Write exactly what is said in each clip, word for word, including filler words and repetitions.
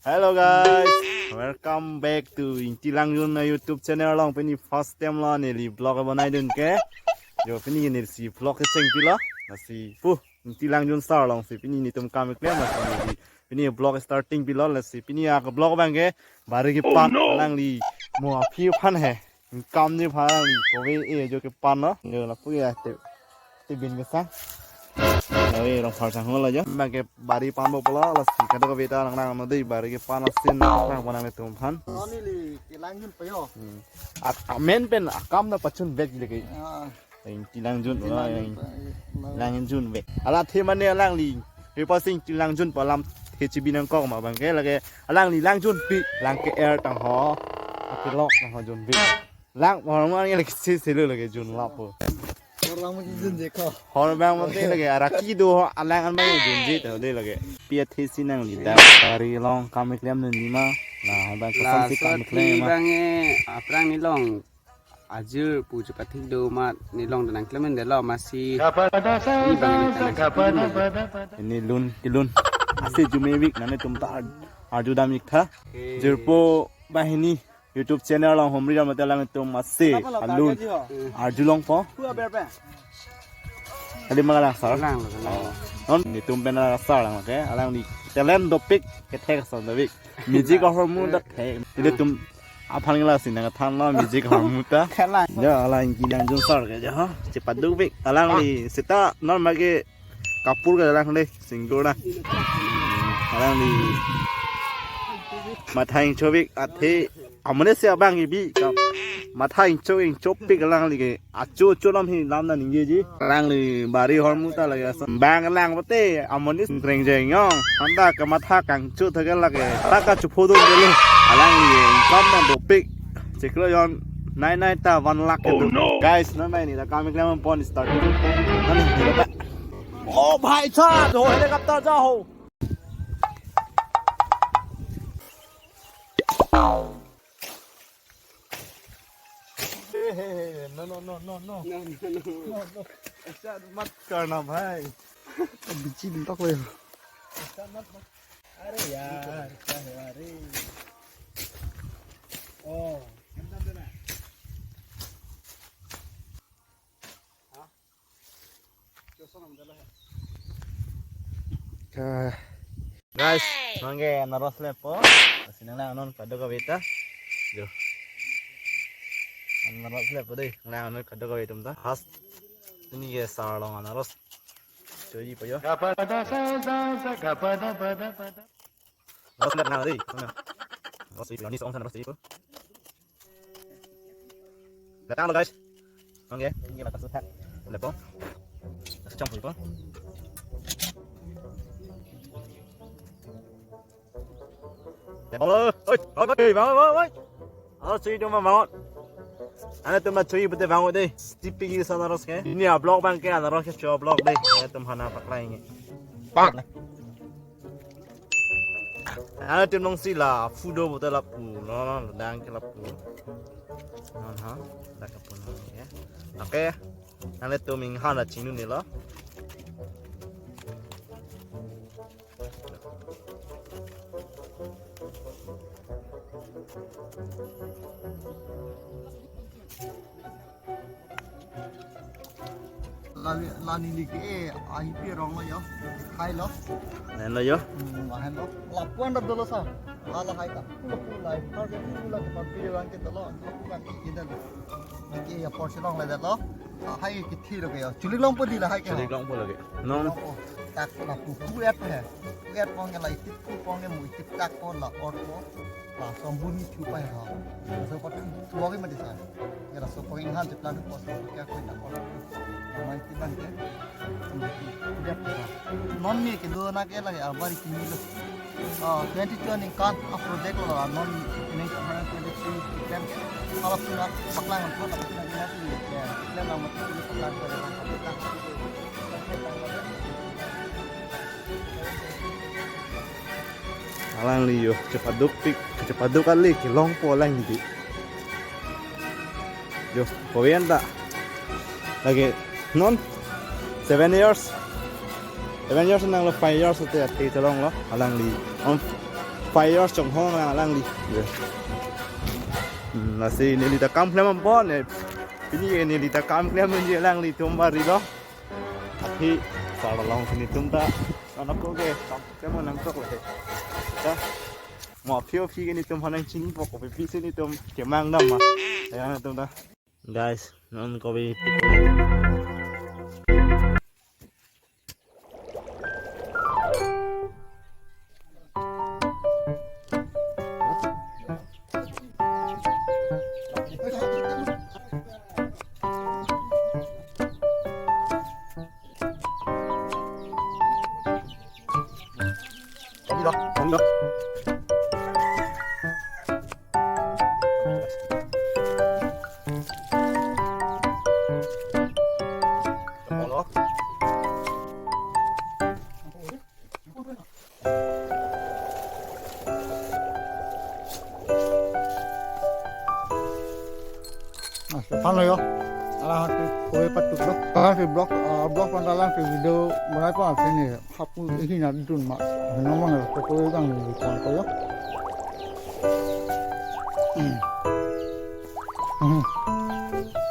Hello guys, welcome back to Ingti Langjun a YouTube channel along. Pini first time lo neli vlog bonai dun ke. Jo pini neli si vlog kecheng pilo. Lasi pu Ingti Langjun sar alongsi pini netum kam keklem lasi neli pini vlog starting pilo. Lasi pini a vlog abang ke bari kepan, alangli mo aphi aphan he. Kam ni pha alangli kove e jo kepan lo. Jo lapu ya te, te bin kesang. Lawe rong phar sang lo jo. Abang ke bari pan bo polo, lasi kadokave ta nang nang no dei bari kepan asin nang nang netum aphan. Oh, neli Ingti Langjun payo. Hmm. At amen pen akam na pachun vek leke. Ah. Ingti Langjun, Ingti Langjun, Ingti Langjun vek. Alathe mane alangli. Hepa sing Ingti Langjun pu alamthe chibi nangkok ma abang ke lake alangli langjunpik, lang ke-er tangho. Akelok tangho junpik. Lang hormang lake si selu lake junlap po. Hormang mati junje ko. Hormang mati lake araki do ho alang an abang junje to de lake. Pi athe si nangli dak bari along kam keklem dun ni ma. Nah, abang La kesan si kam sot keklem ma. Abang e, aphrang nelong ajir pu chepathik do amat nelong nangklem delo masi. Ini abang e nangklem. Ini lun, kelun. Ase jumevik nang netum ta ar-, arju dam ik tha. Oke. Jirpo banghini YouTube channel along humri dam mate alangtum ase alun arjulongpo. Kali ma lang sar. Lang, lang, lang. Oh. Non netum pen lang sar lang ke. Alangli talent dopik kethek ason dopik. Music ahormu ta thek. Netum aphan lasi nangthan lo music ahormu ta. Khelang. Jo alang Ingti Langjun sar ke jo. Chepadukpik. Alangli seta non mage kapur ke lang de single na. Alangli matha ingchopik athe amone si abang ibi kam. Matha ingcho ingchopik alangli ke acho acho lam hi lam na ningjeji. Alangli bari hormu ta lake ason. Bang lang pute amone kreng jeng yong. Anta kamatha kangcho thake lake. Ta kachupho dun dele. Alangli income na dopik. Chiklo yon nai nai ta one lakh ke do. Oh, no. Guys, non mai neli ta kam keklem pon start. Nani, neli ta. Oh, bhai sahab, ho helicopter ja ho. No, no, no, no, no. No, no, no. No, no. Aisa mat karna, bhai. Bichi din tak le. Aisa mat, mat. Are yaar, kya hua re? Oh. Ka- Guys, non ke anaros lepo. Lasi nanglang non kadokave ta. Jo. Anaros lepo dei. Nanglang non kadokave atum ta. First. Ini ke sar along anaros. Choji po jo. Ros le na dei. Ros ipi ni song san ros ipi. Datang lo guys. Oke, ini kita sudah. Lepo. Kacang pulpo. Lepo lo. Oi, oi, oi, oi, oi. Anaros si dum ma maot. Ane tum na chui pute bang dei. Tipi ki sa anaros ke. Ini a vlog abang ke anaros ke cho vlog dei. Ane tum hana paklai nge. Bang. Ane tum nong si lapu do pute lapu. No, no, dang ke lapu. Non ha. Dak lapu non ya. Oke. Ane tum ing hana chinu ni lo. La, la neli ke, eh, ahi pi rong lo jo. Hai lo. Nen lo jo. Hmm, ahen lo. Lapuan dap dolo sa. La la hai ta. Pula pula. Har ke pula ke papi rang ke dolo. Lapuan ke dolo. Ke ya por silong le dolo. Ah, hai ke thi lo ke jo. Chulik longpo dei la hai ke. Chulik longpo lake. Non. Longpo. Tak lapu pu et he. Pu et pon ke la itip pu pon ke mu itip tak pon la or po. Laso ambun ni thu pai ho. Laso ko thu thu ke mati sa. Ya laso ko inghan cheplang ko so kya ko na ko. Mai ti ban ke. Non ni ke do na ke lake a bari kini lo. Oh, twenty twenty kan a project lo non ni twenty twenty-three kan. Kalau sudah paklang ko na paklang na ya. Paklang na mati paklang ko. Alangli jo, chepadukpik, chepaduk kali kelongpo alangli dei. Jo, kovian ta. Lake non seven years. Seven years nang lo five years te ate cholong lo alangli. On Fire chonghong lang alangli. Hmm, lasi neli ta kam klem ampon ne. Pini ke neli ta kam klem neli alanglitum bari lo. Aphi sar along si netum ta. Anak ko ke kam klem nangtok le. Ta. Mo aphi aphi ke netum hanang chini pok kopi pisi netum kemang nama. Ya netum ta. Guys, non kopi. Ah, sepan lo yo. Alang si kue patuk lo. Alang si blog, ah, blog pon alang si video mulai pon sini. Hapu ini na dun ma. Nomang lo kue bang ni pon ko yo. Hmm. Hmm.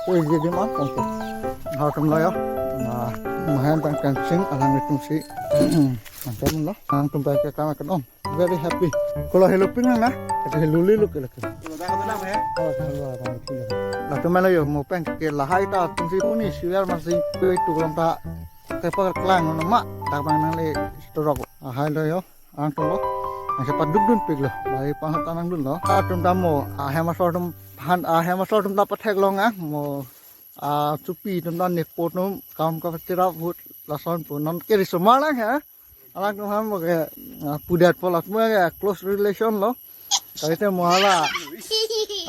Kue jadi ma pon ko. Halatum lo yo. Nah, mahan tang kancing alang itu si. Macam lo. Alang tum pakai kamera kan om. Very happy. Kalau hello ping lang na, itu hello lilo ke lagi. Kalau dah kata dah ya. Oh, dah hello abang itu ya. Latum lo yo, mo pen ke lahai ta atum si puni siar masih kue itu kalau tak kepa klang nama, tak bang nang le torok. Ah, hai lo yo, alang tum lo. Nang sepat duk dun pik lo. Lahai pang hat nang dun lo. Atum ta mo, ah, hem asor atum han, ah, hem asor atum ta pathek long ah, mo, ah, supi atum ta ne po atum kam kachirap ahut lason pu non ke risomar lang ha. Alangtum aphan mo ke, ah, pudet po latum ke close relation lo. Kalite mo hala.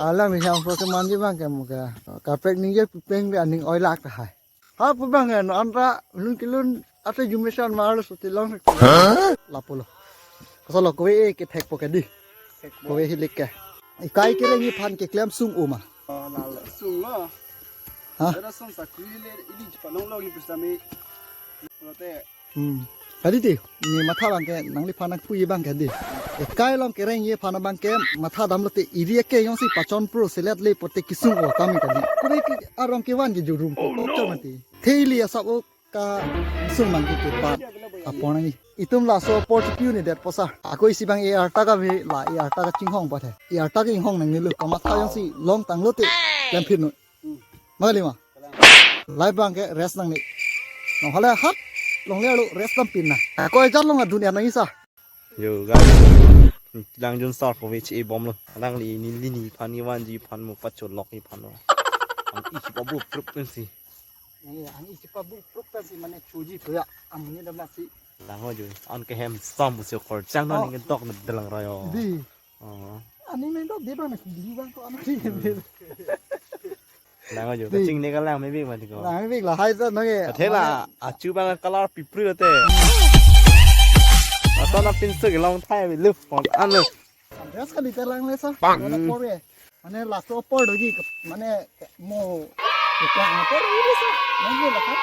Alangli hem asor kemanji abang ke mo ke. Kaprek ningje pipeng de aning oilak tahai. Ha pu abang ke non ta lun kelun ate jumesa mar lo suti long. Lapu lo. Kosonlo kove kethek po ke di. Kove hilik ke. Ikai kereng aphan keklem sung-o ma. Oh, lalo. Sung lo. Ha? Ada sung sakri le ili chepalong lo ni pusami. Lote. Hmm. Kadi di, ne matha abang ke nangliphan nangpu abang ke di. Ikai along kereng aphan abang ke matha damlote iri ke jongsi pachon pro selet le pote kesung-o kami kadi. Kove ke arong kevan ke jurum ko chomati. Theli asap-o kesung abang ke kepa apon nangji. Itum laso apor chipiu ni det posa. Ako isi abang e arta kave la e arta kachinghong pathe. E arta ke inghong nangnelo kamatha jongsi long tanglote klem phit noi. Magali ma. Lahai abang ke rest nangne. Nong hala hat longle alo rest dam pin na. Ako ejat long adun ya nang isa. Yo guys. Lang jun sar ko vech e bom lo. Alangli neli nephan nevanji aphan mo pacholok nephan lo. Ang isi pabu prup pensi. Ini ang isi pabu prup pensi mane choji puya. Amuni damasi. Lang ho jun. An ke hem sam usi kor chang non. Oh. Ning tok na dalang rayo. Di. Oh. Ani main dok di bang na kili bang ko anak di. Hmm. Lang ajo, di. Kaching ne kalang mebik mati ko. Lang mebik lahai to nang e. Kathe la, achu abang color pipri lote. Ato na pinso ke long thai bi lup pon anu. Andreas kali ta lang le sa. Bang. Mana por e. Mane laso apor doji ke, mane mo. Iklang apor ini sa. Nang e lah kan.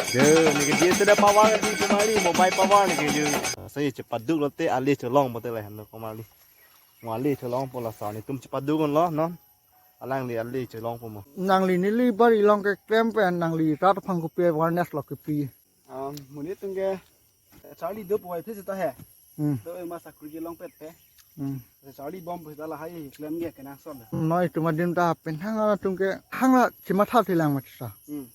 Yo, ni ke dia sudah power di kemali, mobile power ni ke yo. Saya cepat duk lote, alih cholong bote lah anu kemali. Mo alih cholong po laso netum chepaduk lo non. Alangli alih cholong po mo. Nangli neli bari along keklem pen nangli rat aphan kopi awareness lo kepi. Um, monit atum ke, eh, Charlie do po ai phis ta he. Hmm. Do e ma sakri kelong pet pe. Hmm. Charlie bom po ta lahai klem ke kenangsot. Noi atum adim ta pen hang atum ke hang la chematha thelang mati sa. Hmm.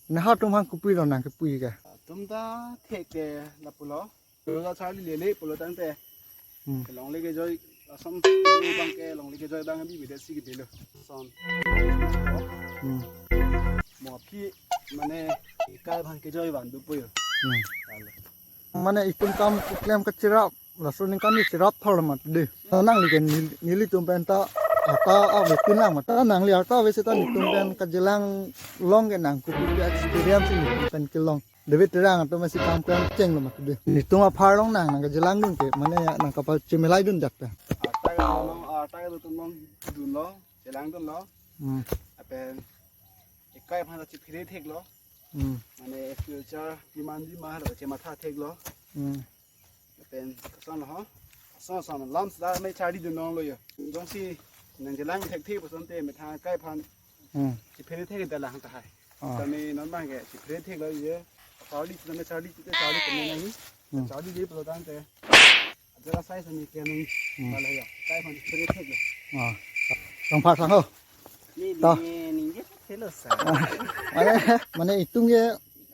Ne ha atum aphan kopi lo nang kepi ke. Atum ta thek ke lapulo. Pulo ta Charlie lele pulo tangte. Hmm. Longle kejoi, asom abang ke longle kejoi abang bibi det si kedelo. Son. Hmm. Mo aphi mane ikai abang kejoi van do po yo. Hmm. Lalo. Mane itum kam keklem kachirap, laso ningkan ni chirap thor mat de. Nangli ke nel-, nelitum pen ta arta ave pin lang mat. Ta nangli arta ave seta netum pen kachelang long ke nang kopi experience netum pen kelong. David Terang atum si kam klemcheng lo mat de. Netum aphar long nang nang kachelang dun ke mane nang kapachemilai dun jat pen. Arta ke long, arta ke tum long dun lo, chelang dun lo. Hmm. Lapen ikai aphan ta chephere thek lo. Hmm. Mane future kiman di ma lo chematha thek lo. Hmm. Pen koson lo ho. Koson koson lam sita me charlidun longlo yo. Jongsi nangchelang thekthe pu asonte methang akai aphan Hmm. chiphere thekthelang tahai. Ah. Tame non abangke chiphere theklo yo. Charli sita me charli sita charli keme nangji. Hmm. Charliji pulo tangte. Ajara sai sami keme. Hmm. Mala yo. Akai aphan chiphere theklo. Ah. Tong phak sang ho. Ni Ta. ni ni je thelo sa. Mane, mane itum ke,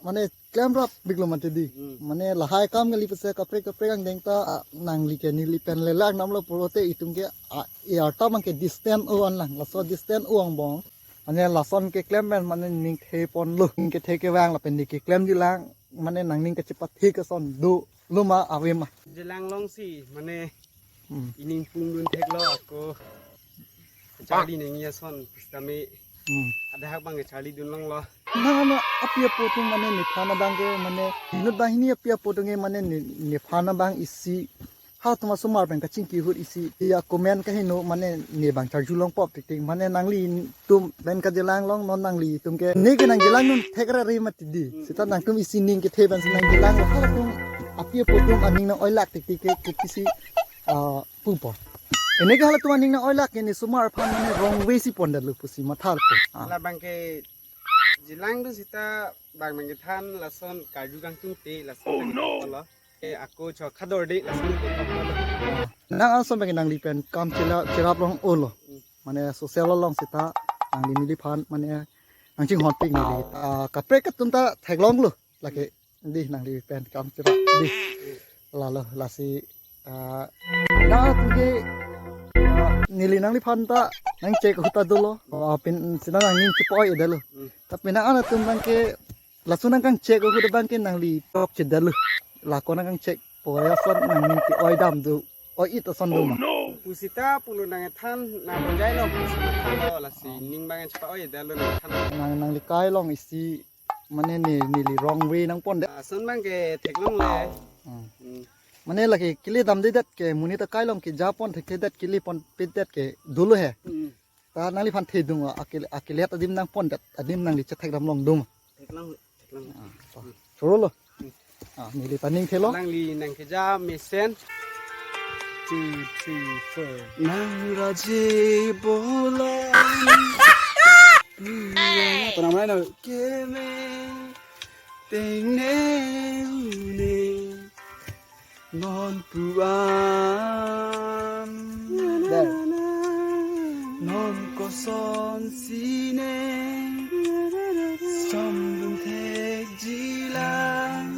mane klemrap biklo mati di. Hmm. Mane lahai akam kali pusi kaprek kaprek angdeng ta, ah, nangli ke neli pen lelak namlo pulote itum ke, ah, arta abangke distance o-an lang, laso distance o angbong. Mane lason keklem pen mane ning theponlo. Ning kethe kevang lapen ning keklemji lang, mane nangning kachepathe ke ason dolo ma ave ma. Chelang longsi mane Hmm. ining pungdun theklo ako. Charli nangji ason sitame Hmm. adahak abangke charlidun longlo. Nang ano api apo atum mane nephan abangke mane inut banghini api apo atum ke mane ne, nephan abang isi halatum asomar pen kachingki ahut isi ya comment kaheno mane ne abang charju longpo tiktik mane nanglitum pen kachelang long non nanglitum ke ne ke nangchelangdun thekrare mati di. Sita nangtum isi ning kethe pensi nangchelang halatum api apo atum aning nang-oilak tiktik ke ke kisi, ah, pupo. Ene ke halatum aning nang-oilak ke ne asomar aphan mane wrong way si pondetlo pusi mathapo. Ah. Labangke chelangdun sita bang nangkethan lason karju kangtungte lason Oh, no. nangkethanlo. Eh, ako chok khador de lason nangkethanlo. Nang ason abangke nangli pen kam chela cherap long olo. Hmm. Mane social along sita nangli neliphan mane nangchinghonpik neli. Ah, kaprek atum ta theklonglo. Lake di nangli pen kam cherap di. Lalo lasi, ah, na tuge, ah, neli nangliphan ta nangchek ahut ta dolo. Ah, pin sita nangning chepa-oi detlo. Hmm. Tapi na-an atum abangke laso nangkangchek ahut abangke nangli top chedetlo. Lako nangkangchek pore ason nangning ke-oi dam do. Oi-it ason do ma. Pu sita pulo nangkethan nang bonjai lo pusi nangthanlo lasi ning abang chepa-oi detlo nangthan. Nang nangli kai long isi mane ne neli wrong way nangpondet. Ason abangke theklongle. Hmm. Hmm. Mane lake kele damdedet ke monit akai along ke japon thekthedet kele ponpedet ke dolo he. Hmm. Ta nangliphan thedung akele, akele adim nangpondet adim nangli chethekdam long dum. Theklong, theklong. Ah, to. Chorolo. Hmm. Ah, neli ta ning thelo. Nangli nangkeja mesen. Two, three, four. Nang raje bola. Tenang mana no? Keme tengne une non puan. Dai. Non koson sine. Som dum thek jilang.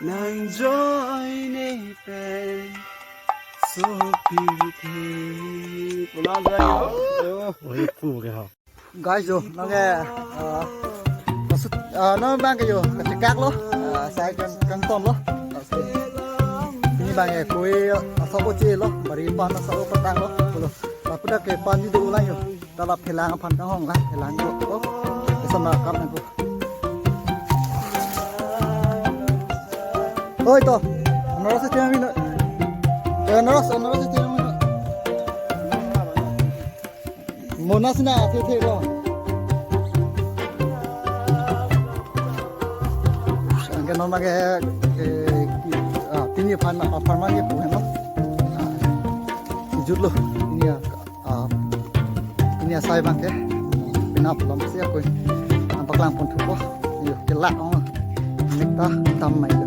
Nang joy ne pe. So beauty. Pulang lagi. Oh. Oh, itu ke ha. Guys, jo, nang ke, ah, maksud, ah, nang abangke jo, kachekak lo, ah, sai kang, kangton lo. Pini abangke koi, ah, asap oche lo, bari pan asap patang lo, lo. Lapu dak ke pan di do ulang jo. Talap helang aphan kanghong la, helang jo. Oh, bisa makan aku. Oi to, anaros ache mino. Eh, anaros, anaros ache mino. Mona sina athe the lo. Anke non abangke, eh, ah, pini aphan, ah, aphan abangke pu heno. Ah, jut lo, pini ya, ah, pini asai abangke. Pini apolom si ako. Ang paklang pon thupo. Yo, kelak ong. Mek ta tam mai lo.